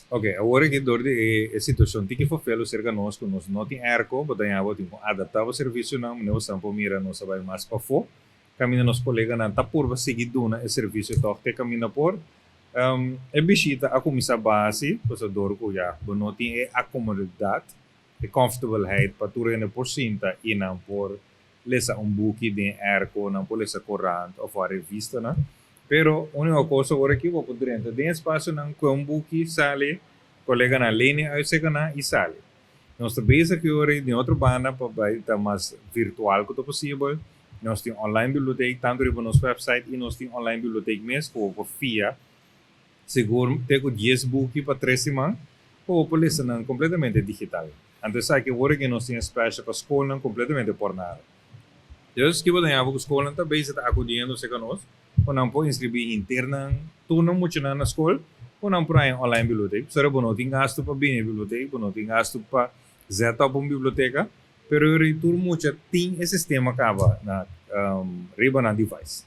Ok, awor aki dor di e situacion tiki fofelo cerca nos cu nos no tin airco, bo ta haña bo tin cu adapta bo servicionan, manera bo san por mira nos a bay mas pafo, caminda nos coleganan ta purba sigui duna e servicio tog te caminda por. E bishita a cuminsa basi, pasobra dor cu ya bo no tin e acomodidad, e comfortableheid pa tur hende por sinta y nan por lesa un buki den airco, nan por lesa corant of a revistanan. Pero unico cos awor aki bo por drenta den espacionan cu un buki sali, coleganan lene uit secanan y sali. Nos ta bezig aki ora den otro banda pa bay ta mas virtual cu ta posibel. Nos tin online bibliotheek tanto riba nos website y nos tin online bibliotheek mes cu bo por fia sigur te cu 10 buki pa 3 siman cu bo por lesa nan completamente digital. Anto esaki awor aki nos tin special pa scolnan completamente por nada. Dus kibo ta yama cu scolnan ta bezig ta acudiendo cerca nos cu nan por inscribi henter nan tur nan muchanan na scol cu nan por haña online bibliotheek. Pasobra bo no tin gasto pa bini bibliotheek, bo no tin gasto pa zet op un biblioteca, pero tur mucha tin e sistema caba na riba nan device.